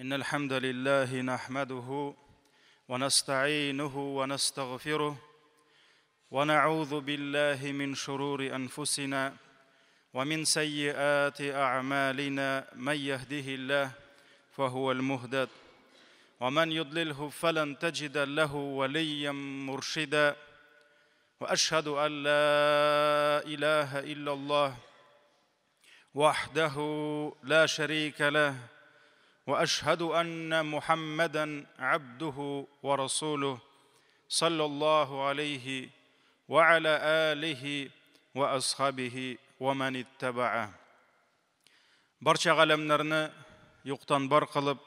إن الحمد لله نحمده ونستعينه ونستغفره ونعوذ بالله من شرور أنفسنا ومن سيئات أعمالنا من يهده الله فهو المهتد ومن يضلله فلن تجد له وليا مرشدا وأشهد أن لا إله إلا الله وحده لا شريك له وأشهد أن محمدا عبده ورسوله صلى الله عليه وعلى آله وأصحابه ومن اتبعه. Барча галәмнәрне юктан бар кылып,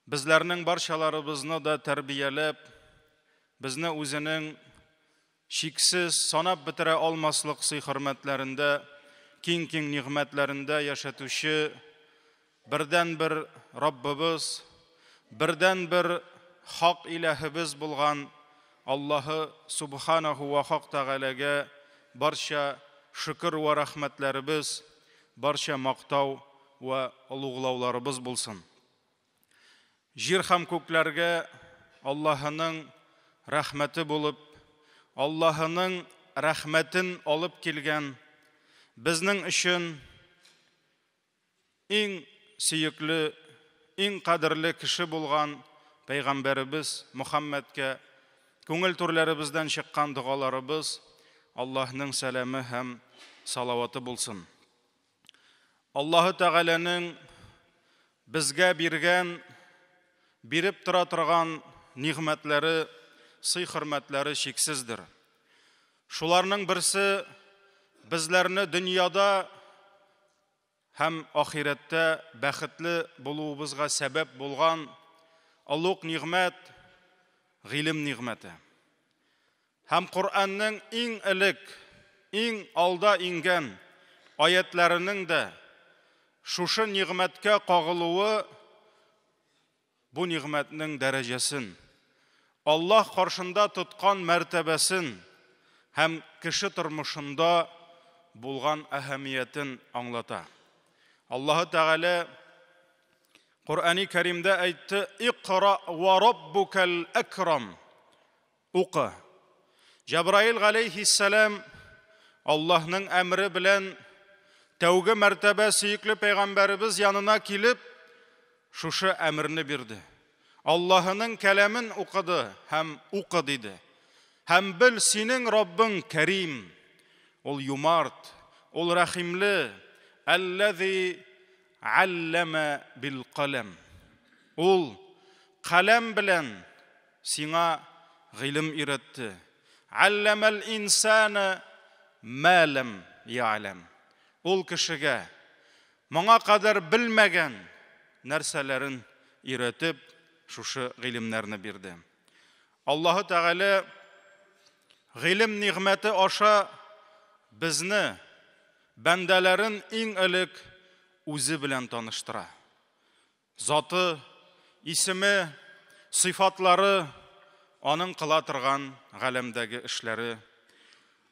безләрнең барчаларыбызны да тәрбияләп, безне үзенең чиксез санап бетерә алмаслык сый-хөрмәтләрендә, киң-киң нигъмәтләрендә яшәтүче бердән-бер Раббыбыз, бердән-бер хак иләһебез булган Аллаһы Субханаху ва Хак Тәгаләгә барча шөкер вә рәхмәтләребез, барча мактау вә олуглауларыбыз булсын. Җир һәм күкләргә Аллаһының рәхмәте булып, Аллаһының рәхмәтен алып килгән, безнең өчен иң сөекле, иң кадерле кеше булган Пәйгамбәребез Мөхәммәдкә күңел түрләребездән чыккан догаларыбыз, Аллаһның сәламе һәм салаваты булсын. Аллаһы Тәгаләнең безгә биргән, биреп тора торган нигъмәтләре, сый-хөрмәтләре чиксездер. Шуларның берсе безләрне дөньяда һәм ахирәттә бәхетле булуыбызга сәбәп булган олуг нигъмәт, гыйлем нигъмәте. Һәм Коръәннең иң элек, иң алда иңгән аятларының да шушы нигъмәткә кагылуы бу нигъмәтнең дәрәҗәсен, Аллаһ каршында тоткан мәртәбәсен һәм кеше тормышында булган әһәмиятен аңлата. Аллаһы Тәгалә Коръәни Кәримдә әйтте: "Икра ва раббукал акрам." Укы. Җабраил галәйһиссәлам Аллаһның әмре белән тәүге мәртәбә сөекле пәйгамбәребез янына килеп, шушы әмерне бирде. Аллаһының кәламен укыды һәм укы диде. Һәм бел, синең Раббың Кәрим, ул юмарт, ул рәхимле, әлләзи аллама бил каләм. Ул каләм белән сиңа гыйлем өйрәтте. Алламал инсана ма лам я'лам. Ул кешегә моңа кадәр белмәгән нәрсәләрен өйрәтеп, шушы гыйлемнәрне бирде. Аллаһы Тәгалә гыйлем нигъмәте аша безне, бәндәләрен иң элек үзе белән таныштыра. Заты, исеме, сыйфатлары, аның кыла торган галәмдәге эшләре.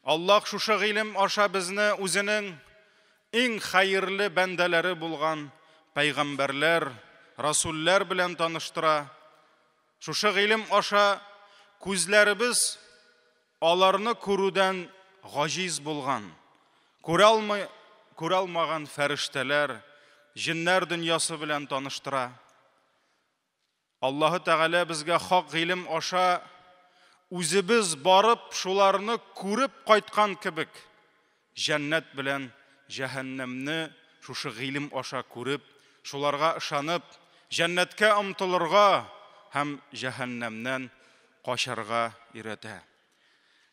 Аллаһ шушы гыйлем аша безне үзенең иң хәерле бәндәләре булган пәйгамбәрләр, расулләр белән таныштыра. Шушы гыйлем аша күзләребез аларны күрүдән гаҗиз булган, күрә алмый, күрә алмаган фәрештәләр, җеннәр дөньясы белән таныштыра. Аллаһы Тәгалә безгә хак гыйлем аша үзебез барып шуларны күреп кайткан кебек җәннәт белән җәһәннәмне шушы гыйлем аша күреп, шуларга ышанып, җәннәткә омтылырга һәм җәһәннәмнән качарга өйрәтә.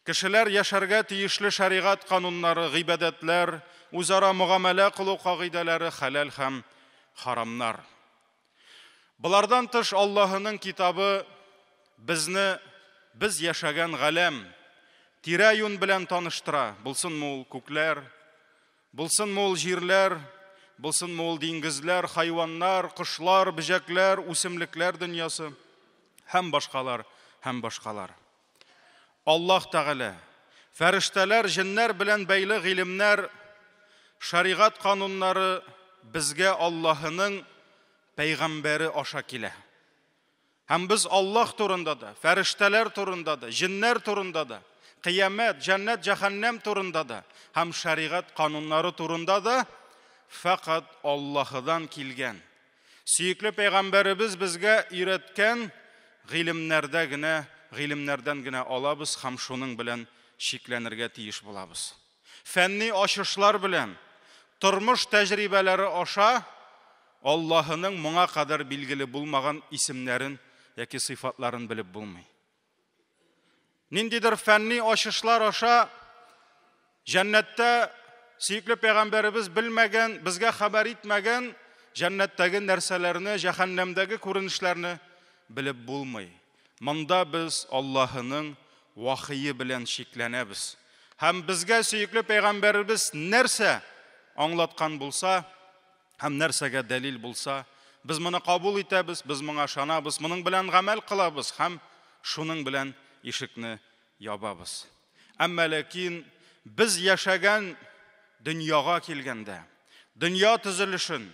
Кешеләр яшәргә тиешле шәригать кануннары, гыйбадәтләр, үзара мөгамәлә кылу кагыйдәләре, хәләл һәм харамнар. Болардан тыш Аллаһының китабы безне без яшәгән галәм, тирә-юнь белән таныштыра. Булсынмы ул күкләр, булсынмы ул җирләр, булсынмы ул диңгезләр, хайваннар, кошлар, бөҗәкләр, үсемлекләр дөньясы һәм башкалар, һәм башкалар. Аллаһ Тәгалә фәрештәләр, җеннәр белән бәйле гыйлемнәр, шәригать кануннары безгә Аллаһының пәйгамбәре аша килә. Һәм без Аллаһ турында да, фәрештәләр турында да, җиннәр турында да, кыямәт, җәннәт, җәһәннәм турында да һәм шәригать кануннары турында да фәкать Аллаһыдан килгән. Сөекле пәйгамбәребез безгә өйрәткән гыйлемнәрдә генә, гыйлемнәрдән генә алабыз һәм шуның белән чикләнергә тиеш булабыз. Фәнни ачышлар белән тормыш тәҗрибәләре аша Аллаһының моңа кадәр билгеле булмаган исемнәрен яки сыйфатларын белеп булмый. Ниндидер фәнни ачышлар аша җәннәттә сөекле пәйгамбәребез белмәгән, безгә хәбәр итмәгән җәннәттәге нәрсәләрне, җәһәннәмдәге күренешләрне белеп булмый. Монда без Аллаһының вахие белән чикләнәбез. Һәм безгә сөекле пәйгамбәребез нәрсә аңлаткан булса, һәм нәрсәгә дәлил булса, без моны кабул итәбез, без моңа ышанабыз, моның белән гамәл кылабыз һәм шуның белән ишекне ябабыз. Әмма ләкин без яшәгән дөньяга килгәндә, дөнья төзелешен,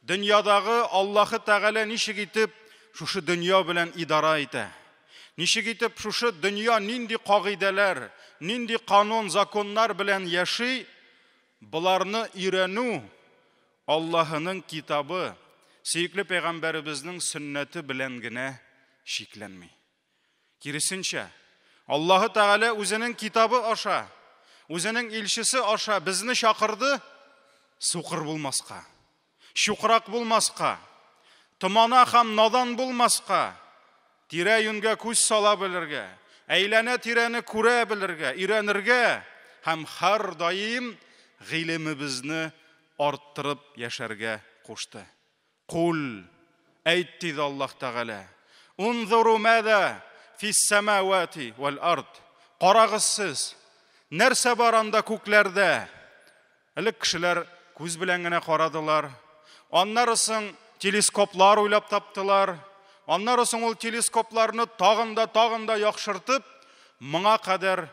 дөньядагы Аллаһы Тәгалә ничек итеп шушы дөнья белән идара итә, ничек итеп шушы дөнья нинди кагыйдәләр, нинди канун, законнар белән яши, боларны өйрәнү Аллаһының китабы, сөекле пәйгамбәребезнең сөннәте белән генә чикләнми. Киресенчә, Аллаһы Тәгалә үзенең китабы аша, үзенең илчесе аша безне чакырды сукыр булмаска, чукрак булмаска, томана һәм надан булмаска, тирә-юньгә күз сала белергә, әйләнә-тирәне күрә белергә, өйрәнергә һәм һәрдаим гыйлемебезне арттырып яшәргә кушты. Кул, әйт, диде Аллаһ Тәгалә. Унзуру мада фис самавати вал ард. Карагыз сез, нәрсә бар анда күкләрдә? Элек кешеләр күз белән генә карадылар. Аннары соң телескоплар уйлап таптылар. Аннары соң ул телескопларны тагын да, тагын да яхшыртып, моңа кадәр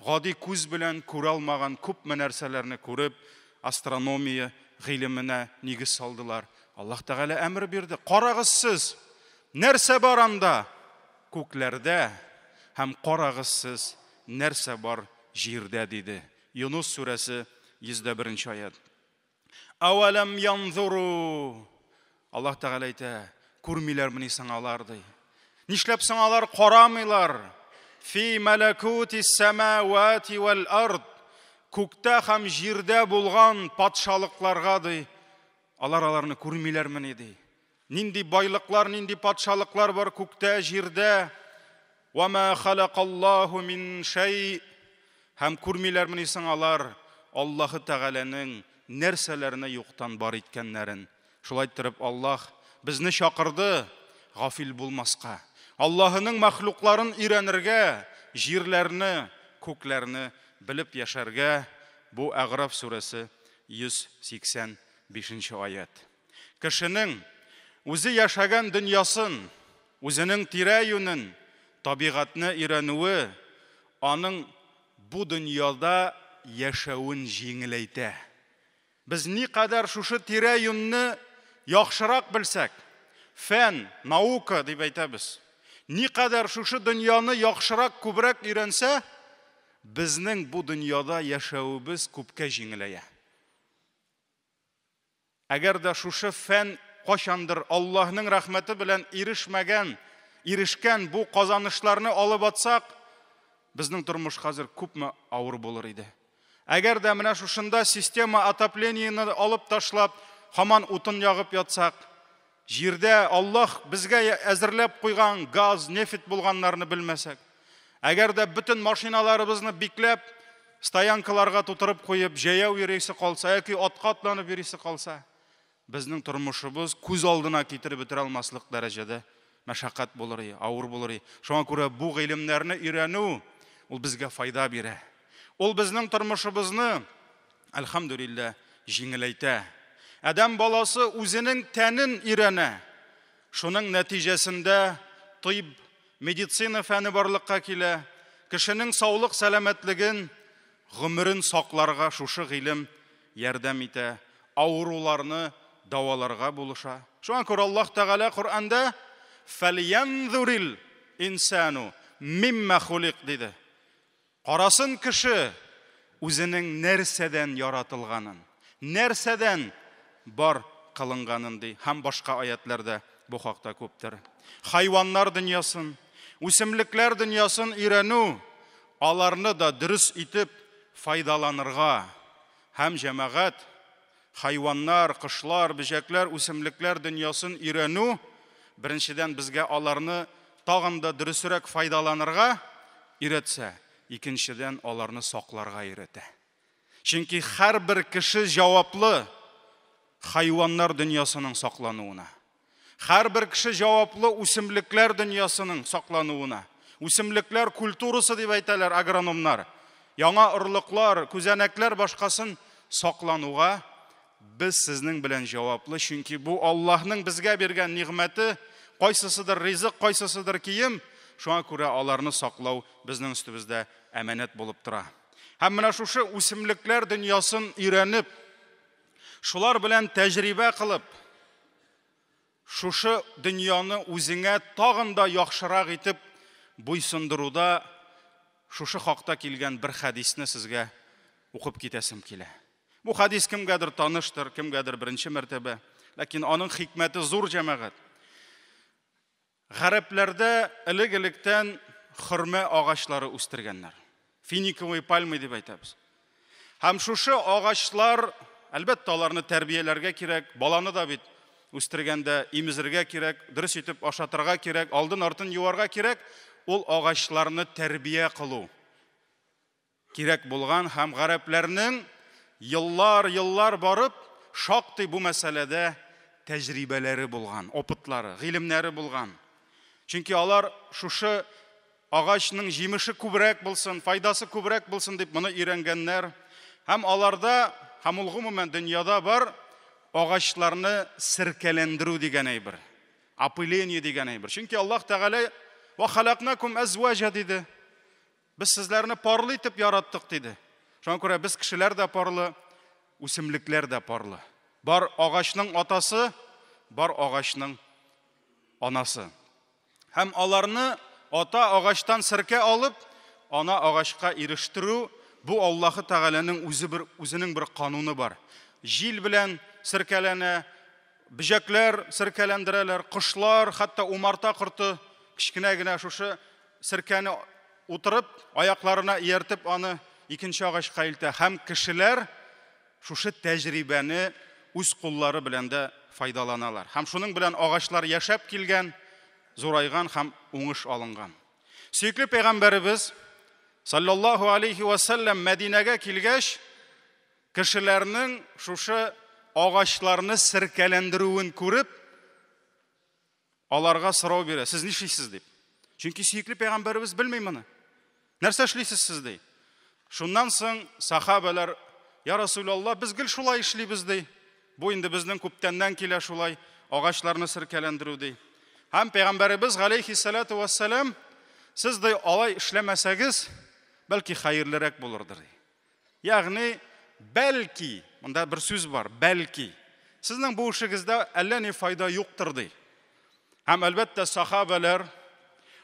гади күз белән күрә алмаган күпме нәрсәләрне күреп, астрономия гыйлеменә нигез салдылар. Аллаһ Тәгалә әмер бирде. Карагыз сез, нәрсә бар анда күкләрдә һәм карагыз сез, нәрсә бар җирдә, диде. Юнус сүрәсе 101 аят. Әвәләм янзуру. Аллаһ Тәгалә әйтә, күрмиләрмени соң алар, ди. Нишләп соң алар карамыйлар? Фи малакути самавати вал ард. Күктә һәм җирдә булган патшалыкларга, ди. Алар аларны күрмиләрмени, ди. Нинди байлыклар, нинди патшалыклар бар күктә, җирдә? Ва ма халакаллаху мин шәй. Һәм күрмиләрмени соң алар Аллаһы Тәгаләнең нәрсәләрне юктан бар иткәннәрен? Шулай иттереп Аллаһ безне чакырды гафил булмаска. Аллаһының мәхлукларын өйрәнергә, җирләрне, күкләрне белеп яшәргә. Бу Әгъраф сүрәсе 185 аят. Кешенең үзе яшәгән дөньясын, үзенең тирә-юнен, табигатьне өйрәнүе аның бу дөньяда яшәвен җиңеләйтә. Без никадәр шушы тирә-юньне яхшырак белсәк, фән, наука дип әйтәбез. Никадәр шушы дөньяны яхшырак, күбрәк өйрәнсә, безнең бу дөньяда яшәвебез күпкә җиңеләя. Әгәр дә шушы фән кайчандыр Аллаһның рәхмәте белән ирешмәгән, ирешкән бу казанышларны алып атсак, безнең тормыш хәзер күпме авыр булыр иде. Әгәр дә менә шушында система отоплениены алып ташлап, һаман утын ягып ятсак, җирдә Аллаһ безгә әзерләп куйган газ, нефть булганнарны белмәсәк, әгәр дә бөтен машиналарыбызны бикләп, стоянкаларга тутырып куеп, җәяү йөрисе калса, яки атка атланып йөрисе калса, безнең тормышыбыз күз алдына китереп бетерә алмаслык дәрәҗәдә мәшәкать булыр, авыр булыр. Шуңа күрә бу гыйлемнәрне өйрәнү ул безгә файда бирә. Ул безнең тормышыбызны, әлхәмдүлилләһ, җиңеләйтә. Адәм баласы үзенең тәнен өйрәнә. Шуның нәтиҗәсендә тыйб, медицина фәне барлыкка килә. Кешенең саулык, сәламәтлеген, гомерен сакларга шушы гыйлем ярдәм итә. Авыруларны дәваларга булыша. Шуңа күрә Аллаһ Тәгалә Коръәндә «Фәльянзурил инсану мимма хулик» диде. Карасын кеше үзенең нәрсәдән яратылганын, нәрсәдән бар кылынганын ди. Һәм башка аятларда бу хакта күптер. Хайваннар дөньясын, үсемлекләр дөньясын өйрәнү, аларны да дөрес итеп файдаланырга һәм җәмәгать хайваннар, кошлар, бөҗәкләр, үсемлекләр дөньясын өйрәнү беренчедән безгә аларны тагын да дөресрәк файдаланырга өйрәтсә, икенчедән аларны сакларга өйрәтә. Чөнки һәрбер кеше җаваплы хайваннар дөньясының саклануына. Һәрбер кеше җаваплы үсемлекләр дөньясының саклануына. Үсемлекләр культурасы дип әйтәләр агрономнар. Яңа орлыклар, күзәнәкләр башкасын саклануга без сезнең белән җаваплы, чөнки бу Аллаһның безгә биргән нигъмәте, кайсысыдыр ризык, кайсысыдыр кием, шуңа күрә аларны саклау безнең өстебездә әманәт булып тора. Һәм менә шушы үсемлекләр дөньясын өйрәнеп, шулар белән тәҗрибә кылып, шушы дөньяны үзеңә тагын да яхшырак итеп буйсындыруда шушы хакта килгән бер хәдисне сезгә укып китәсем килә. Бу хәдис кемгәдер таныштыр, кемгәдер беренче мәртәбә, ләкин аның хикмәте зур, җәмәгать. Гарәпләрдә элек-электән хөрмә агачлары үстергәннәр. Финиковые пальмы дип әйтәбез. Һәм шушы агачлар, әлбәттә, аларны тәрбияләргә кирәк, баланы да бит үстергәндә имезергә кирәк, дөрес итеп ашатырга кирәк, алдын артын юарга кирәк, ул агачларны тәрбия кылу кирәк булган һәм гарәпләрнең еллар-еллар барып шактый бу мәсьәләдә тәҗрибәләре булган, опытлары, гыйлемнәре булган. Чөнки алар шушы агачның җимеше күбрәк булсын, файдасы күбрәк булсын дип моны өйрәнгәннәр. Һәм аларда, һәм ул гомумән дөньяда бар агачларны серкәләндерү дигән әйбер, опыление дигән әйбер. Чөнки Аллаһ Тәгалә «Ва халакнакум әзваҗа» диде. Без сезләрне парлы итеп яраттык диде. Шуңа күрә без кешеләр дә парлы, үсемлекләр дә парлы. Бар агачның атасы, бар агачның анасы. Һәм аларны ата агачтан серкә алып, ана агачка ирештерү, бу Аллаһы Тәгаләнең үзе бер, үзенең бер кануны бар. Җил белән серкәләнә, бөҗәкләр серкәләндерәләр, кошлар, хәтта умарта корты кечкенә генә шушы серкәне утырып, аякларына ияртеп аны икенче агачка илтә. Һәм кешеләр шушы тәҗрибәне үз куллары белән дә файдаланалар. Һәм шуның белән агачлар яшәп килгән, зурайган һәм уңыш алынган. Сөекле пәйгамбәребез саллаллаһу алейхи ва саллям Мәдинәгә килгәч, кешеләрнең шушы агачларны серкәләндерүен күреп, аларга сорау бирә: "Сез нишлисез?" дип. Чөнки сөекле пәйгамбәребез белми моны. Нәрсә эшлисез сез ди. Шуннан соң сахабалар: "Я Расулаллаһ, без гел шулай эшлибез" ди. Бу инде безнең күптәннән килә шулай агачларны серкәләндерү ди. Һәм пәйгамбәребез галәйһиссалату вассалам: "Сез ди алай эшләмәсәгез, бәлки хәерлерәк булырдыр" ди. Ягъни бәлки, монда бер сүз бар, бәлки. Сезнең бу эшегездә әллә ни файда юктыр ди. Һәм әлбәттә сахабалар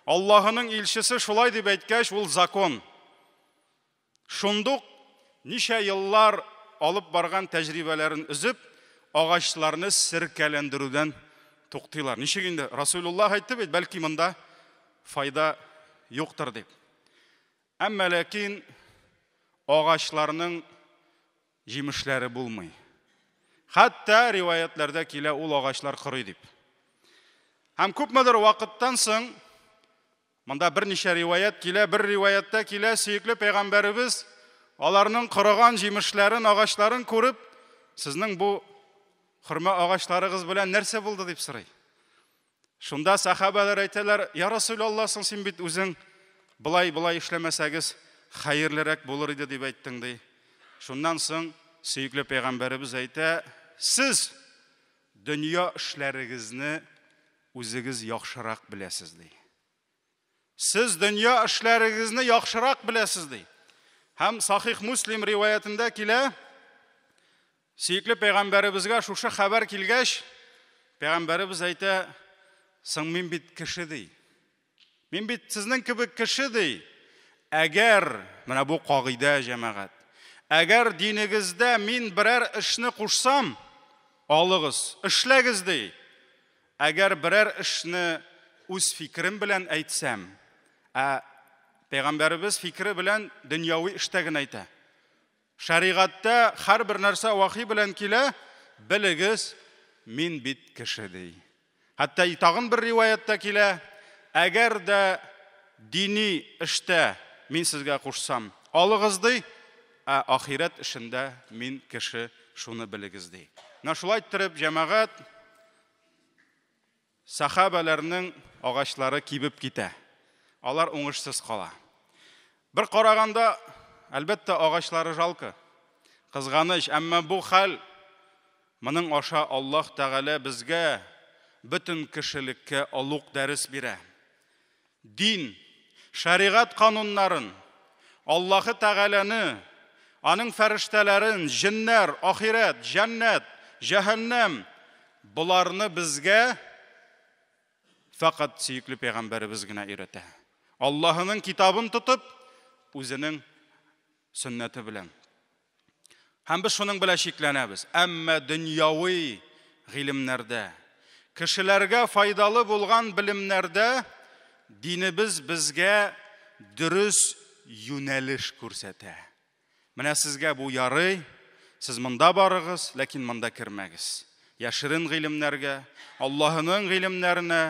Аллаһының илчесе шулай дип әйткәч, ул закон. Шундук ничә еллар алып барган тәҗрибәләрен өзеп, агачларны серкәләндерүдән туктыйлар. Ничек инде? Расулуллаһ әйтте бит, бәлки монда файда юктыр дип. Әмма ләкин агачларның җимешләре булмый. Хәтта риваятларда килә ул агачлар корый дип. Һәм күпмедер вакыттан соң монда берничә риваят килә, бер риваятта килә сөекле пәйгамбәребез аларның корыган җимешләрен, агачларын күреп, сезнең бу хөрмә агачларыгыз белән нәрсә булды дип сорый. Шунда сахабалар әйтәләр: "Я Расулаллаһ, соң син бит үзең былай-былай эшләмәсәгез хәерлерәк булыр иде дип әйттең" ди. Шуннан соң сөекле пәйгамбәребез әйтә: "Сез дөнья эшләрегезне үзегез яхшырак беләсез" ди. Сез дөнья эшләрегезне яхшырак беләсез ди. Һәм Сахих Муслим риваятында килә, Сөекле пәйгамбәребезгә шушы хәбәр килгәч, пәйгамбәребез әйтә, соң мин бит кеше ди. Мин бит сезнең кебек кеше ди. Әгәр, менә бу кагыйдә җәмәгать, әгәр динегездә мин берәр эшне кушсам, алыгыз, эшләгез ди. Әгәр берәр эшне үз фикерем белән әйтсәм, ә пәйгамбәребез фикере белән дөньяви эштә генә әйтә. Шәригатьтә һәрбер нәрсә вахи белән килә, белегез, мин бит кеше ди. Хәтта тагын бер риваятта килә, әгәр дә дини эштә мин сезгә кушсам, алыгыз ди, ә ахирәт эшендә мин кеше, шуны белегез ди. Менә шулай иттереп җәмәгать сахабәләрнең агачлары кибеп китә. Алар уңышсыз кала. Бер караганда, әлбәттә, агачлары жалко, кызганыч, әмма бу хәл моның аша Аллаһ Тәгалә безгә, бөтен кешелеккә олуг дәрес бирә. Дин, шәригать кануннарын, Аллаһы Тәгаләне, аның фәрештәләрен, җеннәр, ахирәт, җәннәт, җәһәннәм, боларны безгә фәкать сөекле пәйгамбәребез генә өйрәтә. Аллаһының китабын тотып, үзенең сөннәте белән. Һәм без шуның белән чикләнәбез. Әмма дөньяви гыйлемнәрдә, кешеләргә файдалы булган белемнәрдә динебез безгә дөрес юнәлеш күрсәтә. Менә сезгә бу ярый, сез монда барыгыз, ләкин монда кермәгез. Яшерен гыйлемнәргә, Аллаһының гыйлемнәренә,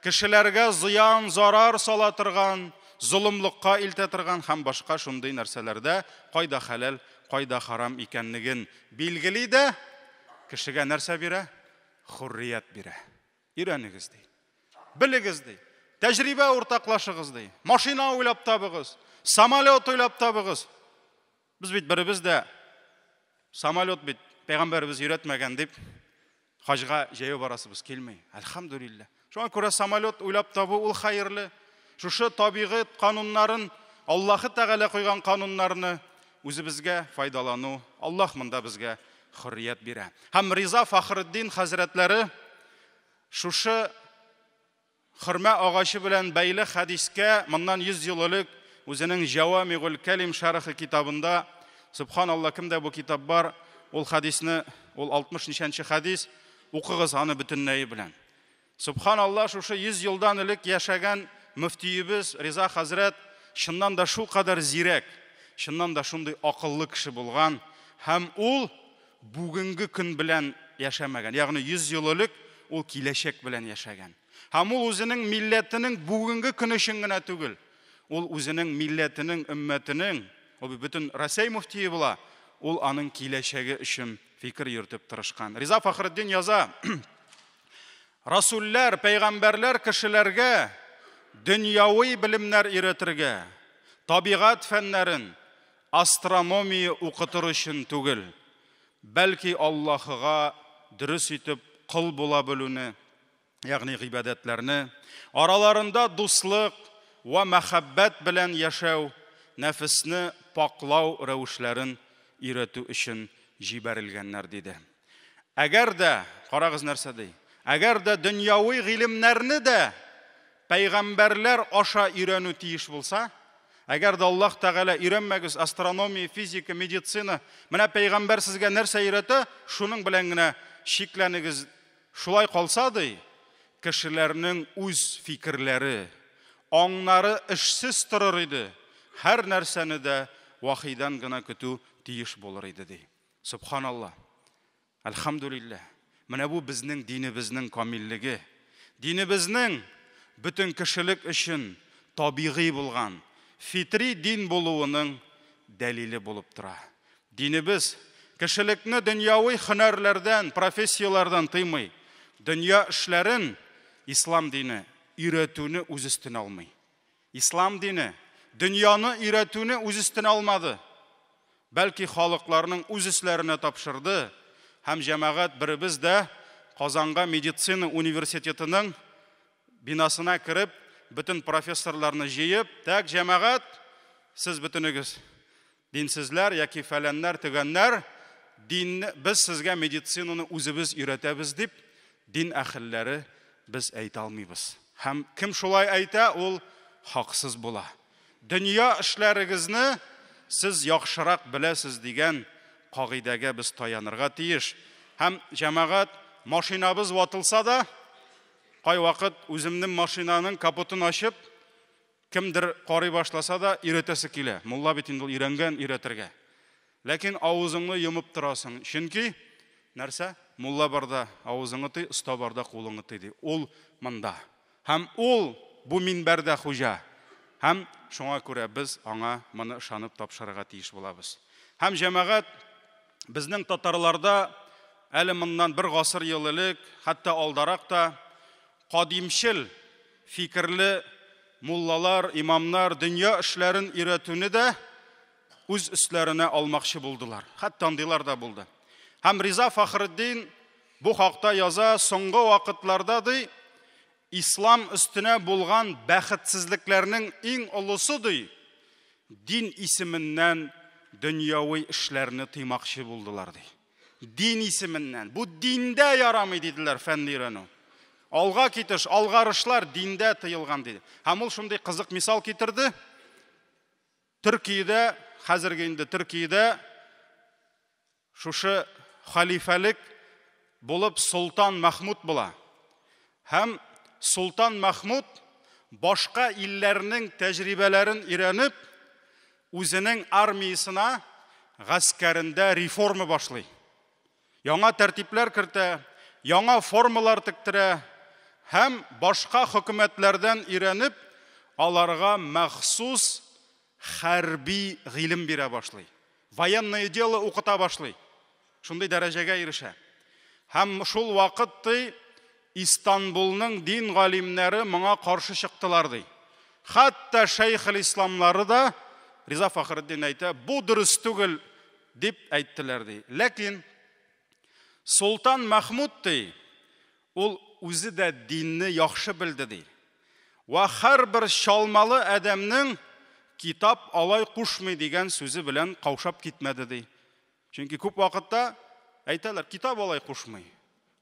кешеләргә зыян, зарар сала торган, золымлыкка илтә торган һәм башка шундый нәрсәләрдә кайда хәләл, кайда харам икәнлеген билгели дә, кешегә нәрсә бирә? Хуррият бирә. Өйрәнегез ди. Белегез ди. Тәҗрибә уртаклашыгыз ди. Машина уйлап табыгыз, самолет уйлап табыгыз. Без бит беребез дә самолет бит пәйгамбәребез өйрәтмәгән дип хаҗга җәяү барасыбыз килми. Әлхәмдүлилләһ. Шуңа күрә самолет уйлап табу ул хәерле. Шушы табигать кануннарын, Аллаһы Тәгалә куйган кануннарны үзебезгә файдалану, Аллаһ монда безгә хөррият бирә. Һәм Риза Фахретдин хәзрәтләре шушы хөрмә агачы белән бәйле хәдискә моннан 100 ел элек үзенең Җавамигул Кәлим шәрехе китабында, субханалла, кемдә бу китап бар, ул хәдисне, ул 60 ничәнче хәдис, укыгыз аны бөтенләе белән. Субханалла, шушы 100 елдан элек яшәгән мөфтиебез Риза хәзрәт чыннан да шул кадәр зирәк, чыннан да шундый акыллы кеше булган һәм ул бүгенге көн белән яшәмәгән. Ягъни 100 ел элек ул киләчәк белән яшәгән. Һәм ул үзенең милләтенең бүгенге көне өчен генә түгел, ул үзенең милләтенең, өммәтенең, ул бөтен Россия мөфтие була, ул аның киләчәге өчен фикер йөртеп тырышкан. Риза Фахретдин яза, Расуллар, пәйгамбәрләр кешеләргә дөньяви белемнәр өйрәтергә, табигать фәннәрен, астрономия укытыр өчен түгел, бәлки Аллаһыга дөрес итеп кол була белүне, ягъни гыйбадәтләрне, араларында дуслык вә мәхәббәт белән яшәү, нәфесне паклау рәвешләрен өйрәтү өчен җибәрелгәннәр, диде. Әгәр дә, карагыз нәрсә ди, әгәр дә дөньяви гыйлемнәрне дә пәйгамбәрләр аша өйрәнү тиеш булса, әгәр дә Аллаһ Тәгалә өйрәнмәгез астрономия, физика, медицина, менә пәйгамбәр сезгә нәрсә өйрәтә, шуның белән генә чикләнегез, шулай калса ди, кешеләрнең үз фикерләре, аңнары эшсез торыр иде, һәр нәрсәне дә вахидан гына көтү тиеш булыр иде ди. Субханалла. Әлхәмдүлилләһ. Менә бу безнең динебезнең камиллеге. Динебезнең бөтен кешелек өчен табигый булган фитри дин булуының дәлиле булып тора. Динебез кешелекне дөньяви һөнәрләрдән, профессияләрдән тыймый. Дөнья эшләрен ислам дине өйрәтүне үз өстенә алмый. Ислам дине дөньяны өйрәтүне үз өстенә алмады. Бәлки халыкларның үз өсләренә тапшырды. Һәм җәмәгать беребез дә Казанга медицина университетының бинасына кереп, бөтен профессорларны җыеп, так җәмәгать, сез бөтенегез динсезләр яки фәләннәр, төгәннәр, Динне без сезгә медицинаны үзебез өйрәтәбез дип, дин әһелләре без әйтә алмыйбыз. Һәм кем шулай әйтә, ул хаксыз була. Дөнья эшләрегезне сез яхшырак беләсез дигән кагыйдәгә без таянырга тиеш. Һәм җәмәгать, машинабыз ватылса да, кайвакыт үземнең машинаның капотын ачып, кемдер карый башласа да, өйрәтәсе килә. Мулла бит инде ул өйрәнгән өйрәтергә. Ләкин авызыңны йомып торасың. Чөнки нәрсә? Мулла барда авызыңны тый, оста барда кулыңны тый ди. Ул монда. Һәм ул бу минбәрдә хуҗа. Һәм шуңа күрә без аңа моны ышанып тапшырырга тиеш булабыз. Һәм җәмәгать, безнең татарларда әле моннан бер гасыр ел элек, хәтта алдарак та кадимчел фикерле муллалар, имамнар дөнья эшләрен өйрәтүне дә үз өсләренә алмакчы булдылар. Хәтта андыйлар да булды. Һәм Риза Фахретдин бу хакта яза, соңгы вакытларда ди, ислам өстенә булган бәхетсезлекләрнең иң олысы ди, дин исеменнән дөньяви эшләрне тыймакчы булдылар ди. Дин исеменнән. Бу диндә ярамый диделәр фәнне өйрәнү. Алга китеш, алгарышлар диндә тыелган диде. Һәм ул шундый кызык мисал китерде. Төркиядә, хәзерге инде Төркиядә шушы халифәлек булып Солтан Махмуд була. Һәм Солтан Махмуд башка илләрнең тәҗрибәләрен өйрәнеп, үзенең армиясенә гаскәрендә реформа башлый. Яңа тәртипләр кертә, яңа формалар тектерә һәм башка хөкүмәтләрдән өйрәнеп, аларга махсус хәрби гыйлем бирә башлый. Военное дело укыта башлый. Шундый дәрәҗәгә ирешә. Һәм шул вакыт ди, Истанбулның дин галимнәре моңа каршы чыктылар ди. Хәтта шәйхел исламлары да, Риза Фахретдин әйтә, бу дөрес түгел дип әйттеләр ди. Ләкин Солтан Махмуд ди, ул үзе дә динне яхшы белде ди. Вә һәрбер чалмалы адәмнең китап алай кушмый дигән сүзе белән каушап китмәде ди. Чөнки күп вакытта әйтәләр, китап алай кушмый.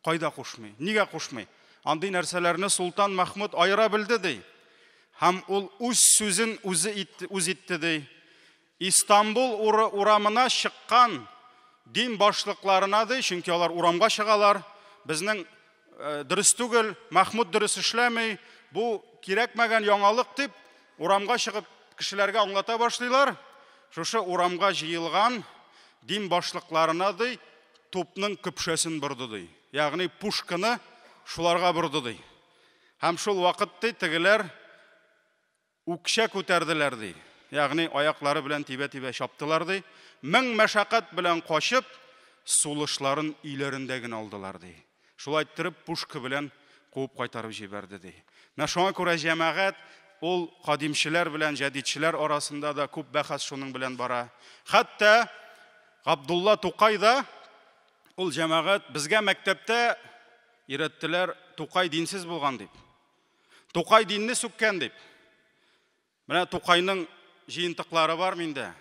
Кайда кушмый? Нигә кушмый? Андый нәрсәләрне Солтан Махмуд аера белде ди. Һәм ул үз сүзен үзе итте, үз итте ди. Истанбул урамына чыккан дин башлыкларына ди, чөнки алар урамга чыгалар, безнең дөрес түгел, Махмуд дөрес эшләми, бу кирәкмәгән яңалык дип, урамга чыгып кешеләргә аңлата башлыйлар. Шушы урамга җыелган дин башлыкларына ди, тупның көпшәсен борды ди. Ягъни пушканы шуларга борды ди. Һәм шул вакыт ди, тегеләр үкчә күтәрделәр ди. Ягъни аяклары белән тибә-тибә чаптылар ди. Мең мәшәкать белән качып, сулышларын өйләрендә генә алдылар ди. Шулай иттереп пушка белән куып кайтарып җибәрде ди. Менә шуңа күрә җәмәгать ул кадимчеләр белән җәдидчеләр арасында да күп бәхәс шуның белән бара. Хәтта Габдулла Тукай да ул җәмәгать безгә мәктәптә өйрәттеләр, Тукай динсез булган дип. Тукай динне сүккән дип. Менә Тукайның җыентыклары бар миндә.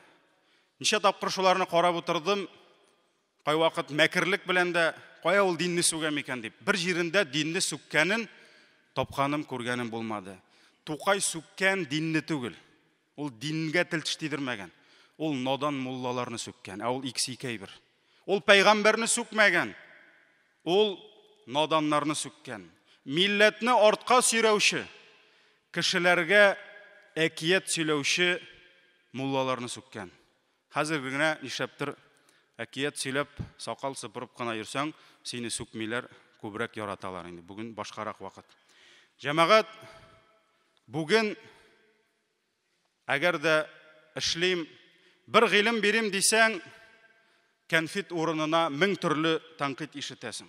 Ничә тапкыр шуларны карап утырдым. Кайвакыт мәкерлек белән дә кая ул динне сүгә микән дип. Бер җирендә динне сүккәнен тапканым, күргәнем булмады. Тукай сүккән динне түгел. Ул дингә тел теш тидермәгән. Ул надан муллаларны сүккән, ә ул икесе ике әйбер. Ул пәйгамбәрне сүкмәгән. Ул наданнарны сүккән. Милләтне артка сөйрәүче, кешеләргә әкият сөйләүче муллаларны сүккән. Хәзер генә нишләптер әкият сөйләп, сакал сыпырып кына йөрсәң, сине сүкмиләр, күбрәк яраталар инде. Бүген башкарак вакыт. Җәмәгать, бүген әгәр дә эшлим, бер гыйлем бирим дисәң, кәнфит урынына мең төрле тәнкыйть ишетәсең.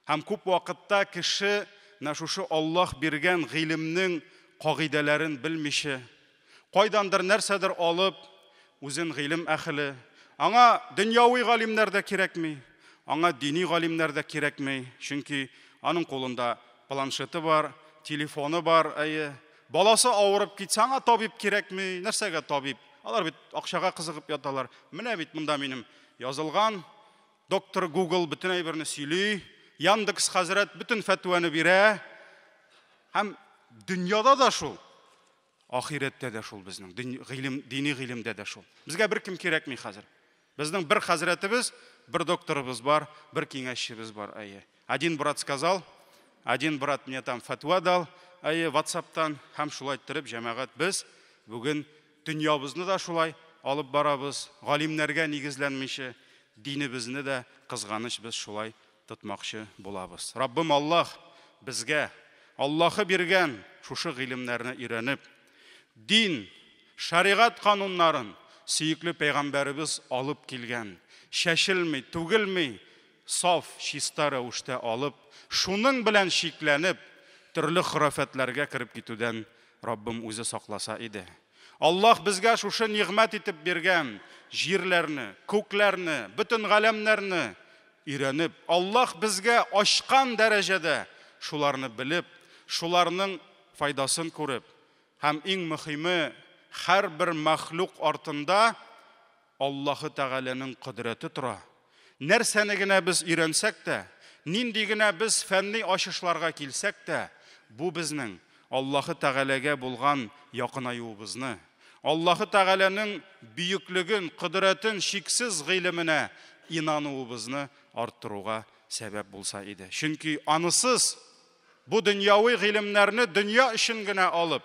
Һәм күп вакытта кеше менә шушы Аллаһ биргән гыйлемнең кагыйдәләрен белмичә, кайдандыр нәрсәдер алып, үзен гыйлем әһеле, аңа дөньяви галимнәр дә кирәкми, аңа дини галимнәр дә кирәкми, чөнки аның кулында планшеты бар, телефоны бар, әйе. Баласы авырып китсә, аңа табиб кирәкми. Нәрсәгә табиб? Алар бит акчага кызыгып яталар. Менә бит монда минем язылган. Доктор Google бөтен әйберне сөйли, Яндекс хәзрәт бөтен фәтвәне бирә. Һәм дөньяда да шул, ахирәттә дә шул безнең, гыйлем, дини гыйлемдә дә шул. Безгә беркем кирәкми хәзер. Безнең бер хәзрәтебез, бер докторыбыз бар, бер киңәшчебез бар, әйе. Один брат сказал, один брат мне там фәтва дал, әйе, WhatsApp'тан һәм шулай иттереп, җәмәгать, без бүген дөньябызны да шулай алып барабыз, галимнәргә нигезләнмичә, динебезне дә кызганыч без шулай тотмакчы булабыз. Раббым Аллаһ безгә Аллаһы биргән шушы гыйлемнәрне өйрәнеп, дин, шәригать кануннарын сөекле пәйгамбәребез алып килгән, чәчелми, түгелми, саф, чиста рәвештә алып, шуның белән чикләнеп, төрле хөрәфәтләргә кереп китүдән Раббым үзе сакласа иде. Аллаһ безгә шушы нигъмәт итеп биргән җирләрне, күкләрне, бөтен галәмнәрне өйрәнеп, Аллаһ безгә ачкан дәрәҗәдә шуларны белеп, шуларның файдасын күреп, һәм иң мөһиме, һәрбер мәхлук артында Аллаһы Тәгаләнең кодрәте тора. Нәрсәне генә без өйрәнсәк тә, нинди генә без фәнни ачышларга килсәк тә, бу безнең Аллаһы Тәгаләгә булган якынаюыбызны, Аллаһы Тәгаләнең бөеклеген, кодрәтен, чиксез гыйлеменә инануыбызны арттыруга сәбәп булса иде. Чөнки анысыз бу дөньяви гыйлемнәрне дөнья өчен генә алып,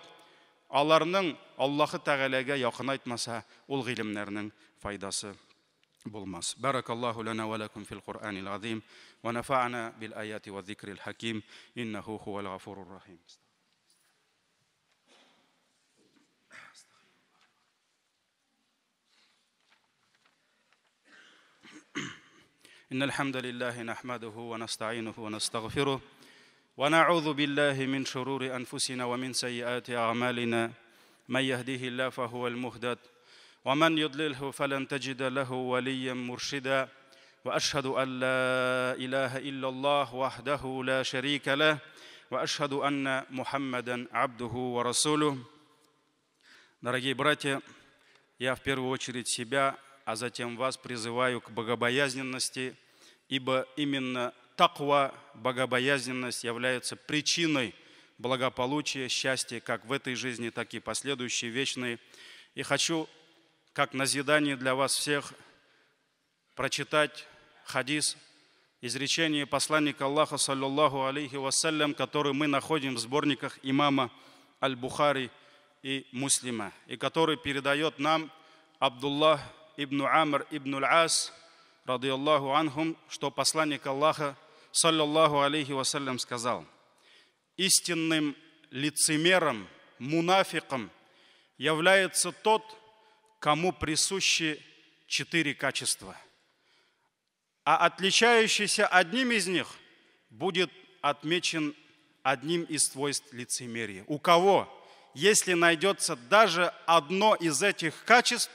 аларның Аллаһы Тәгаләгә якынайтмаса, ул гыйлемнәрнең файдасы булмас. Баракаллаху лана ва лакум фил Куръанил азим ва нафа'ана бил аяти ва зикрил хаким иннаху хувал гафурур рахим. إن الحمد لله نحمده ونستعينه ونستغفره ونعوذ بالله من شرور أنفسنا ومن سيئات أعمالنا من يهديه الله فهو المهتد ومن يضلله فلن تجد له وليا مرشدا وأشهد أن لا إله إلا الله وحده لا شريك له وأشهد أن محمدا عبده ورسوله. Дорогие братья, я в первую очередь себя, а затем вас призываю к богобоязненности, ибо именно таква, богобоязненность, является причиной благополучия, счастья как в этой жизни, так и последующей, вечной. И хочу, как назидание для вас всех, прочитать хадис, изречение посланника Аллаха, саллаллаху алейхи вассалям, который мы находим в сборниках имама Аль-Бухари и Муслима, и который передает нам Абдуллах ибн Амр ибн Аль-Ас, радиаллаху анхум, что посланник Аллаха, саллаллаху алейхи вассалям, сказал: истинным лицемером, мунафиком является тот, кому присущи 4 качества, а отличающийся одним из них будет отмечен одним из свойств лицемерия. У кого, если найдется даже одно из этих качеств,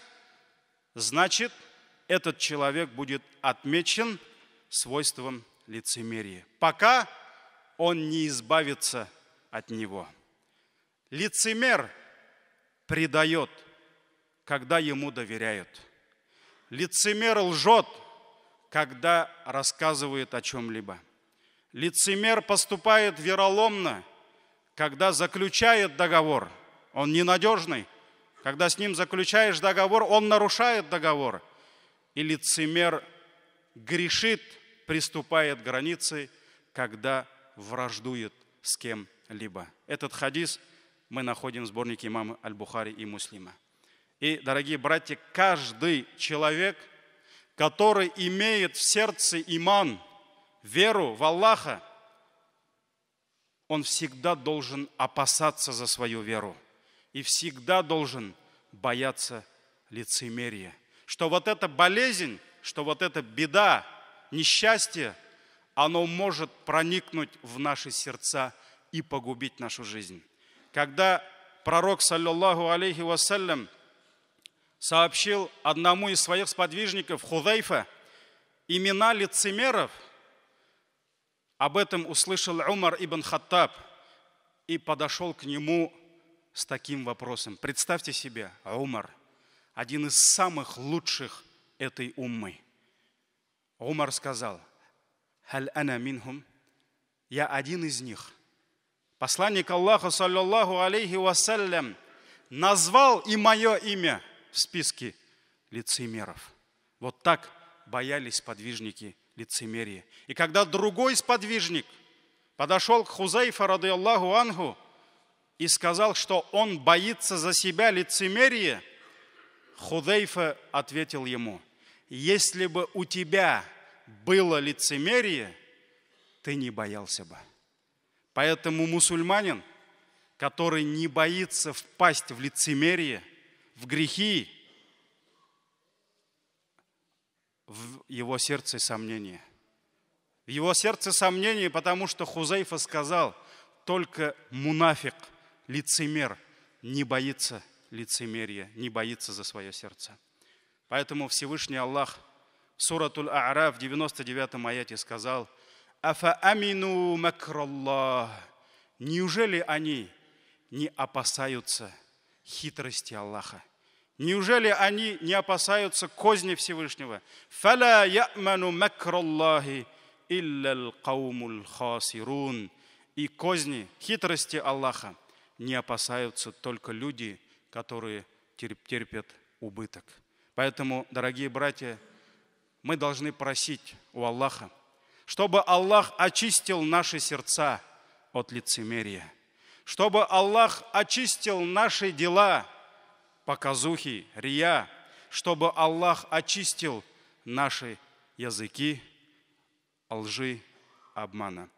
значит, этот человек будет отмечен свойством лицемерия, пока он не избавится от него. Лицемер предает, когда ему доверяют. Лицемер лжет, когда рассказывает о чем-либо. Лицемер поступает вероломно, когда заключает договор. Он ненадежный. Когда с ним заключаешь договор, он нарушает договор. И лицемер грешит, приступает к границе, когда враждует с кем-либо. Этот хадис мы находим в сборнике имама Аль-Бухари и Муслима. И, дорогие братья, каждый человек, который имеет в сердце иман, веру в Аллаха, он всегда должен опасаться за свою веру и всегда должен бояться лицемерия. Что вот эта болезнь, что вот эта беда, несчастье, оно может проникнуть в наши сердца и погубить нашу жизнь. Когда пророк, саллаллаху алейхи вассалям, сообщил одному из своих сподвижников, Худайфа, имена лицемеров, об этом услышал Умар ибн Хаттаб и подошел к нему с таким вопросом. Представьте себе, Умар, один из самых лучших этой уммы. Умар сказал: «هل أنا منهم?» Я один из них. Посланник Аллаха, صلى الله عليه وسلم, назвал и мое имя в списке лицемеров. Вот так боялись сподвижники лицемерия. И когда другой сподвижник подошел к Хузайфа, رضي الله عنه, и сказал, что он боится за себя лицемерия, Хузайфа ответил ему: «Если бы у тебя было лицемерие, ты не боялся бы». Поэтому мусульманин, который не боится впасть в лицемерие, в грехи, в его сердце сомнение. В его сердце сомнение, потому что Хузайфа сказал: только мунафик, лицемер, не боится лицемерия, не боится за свое сердце. Поэтому Всевышний Аллах в суратуль А'раф в 99 аяте сказал: «أفأمنوا مكر الله». Неужели они не опасаются хитрости Аллаха? Неужели они не опасаются козни Всевышнего? «فلا يأمن مكر الله إلا القوم الخاسرون». И козни, хитрости Аллаха не опасаются только люди, которые терпят убыток. Поэтому, дорогие братья, мы должны просить у Аллаха, чтобы Аллах очистил наши сердца от лицемерия, чтобы Аллах очистил наши дела, показухи, рия, чтобы Аллах очистил наши языки лжи, обмана.